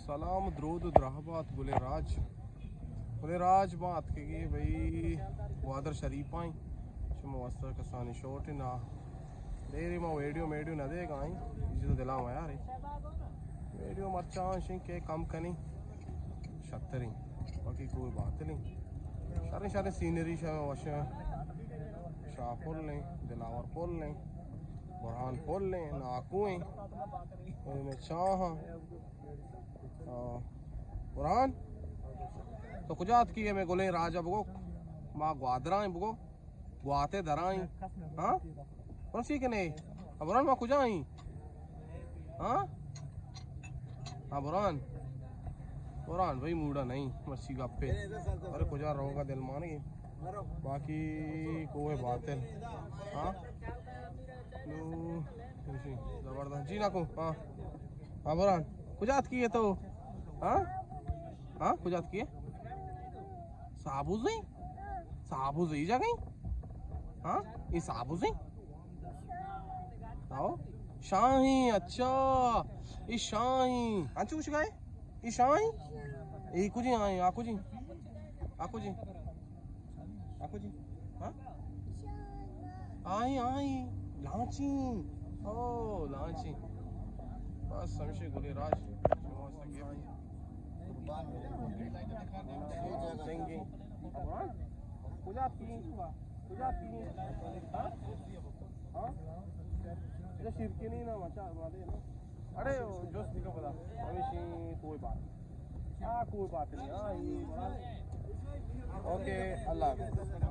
سلام، درود و درہبات گلیں راج۔ گلیں راج، ما اتکگیں بھئی گوادر شریف آئیں۔ شما واسطہ کسانی شوٹ نہ دیری، ما ویڈیو میڈیو نہ دیگا آئیں۔ یہ چیز دلا ما یار، ویڈیو مرچاں شیں کہ کم کنیں، شتریں، باقی کوئی باتلیں۔ شریں شریں سینری شاہ وشیں، شاہ پل لیں، دلاور پل لیں، برہان پل لیں، ناکو ہیں، میں چاہاں۔ آ، برہان، تو کجا اتکی ئے؟ مئے گلیں راجا بگو، ما گوادرائیں بگو، گواتے درائیں۔ ہاں؟ کون سی کنے؟ آ، برہان، ما کجا ایں؟ ہاں؟ ہاں، برہان۔ برہان بھئی موڈا نہیں، مرچی گپے۔ ارے کجا رہوگا دل مانگی۔ باقی کوہ باتل۔ ہاں؟ نو، خوشی، زبردست۔ جی ناکو، ہاں۔ ہاں، برہان۔ کجا اتکی ئے تو؟ ہاں؟ ہاں، کجا اتکی ئے؟ سابوزیں؟ سابوزیں جگہ؟ ہاں؟ یہ سابوزیں؟ آؤ۔ شاہیں، اچھا۔ یہ شاہیں۔ انچو کچھ گائے؟ یہ شاہیں؟ یہ کجیں آئیں، آ کجیں؟ آ کجیں؟ آ کجیں؟ ہاں؟ آئیں، آئیں۔ لانچیں۔ او، لانچیں۔ بس، ہمیشہ گلیں راج۔ سنگیں۔ کجا اتکی؟ کجا اتکی؟ ہاں؟ ہاں؟ اچھا، شیرکنی نا، مچا، مادے نا۔ اڑے، جوست بکن پدا۔ ہمیشی کوئی بات۔ ہاں، کوئی بات نہیں۔ ہاں، یہ۔ اوکے، اللہ حافظ۔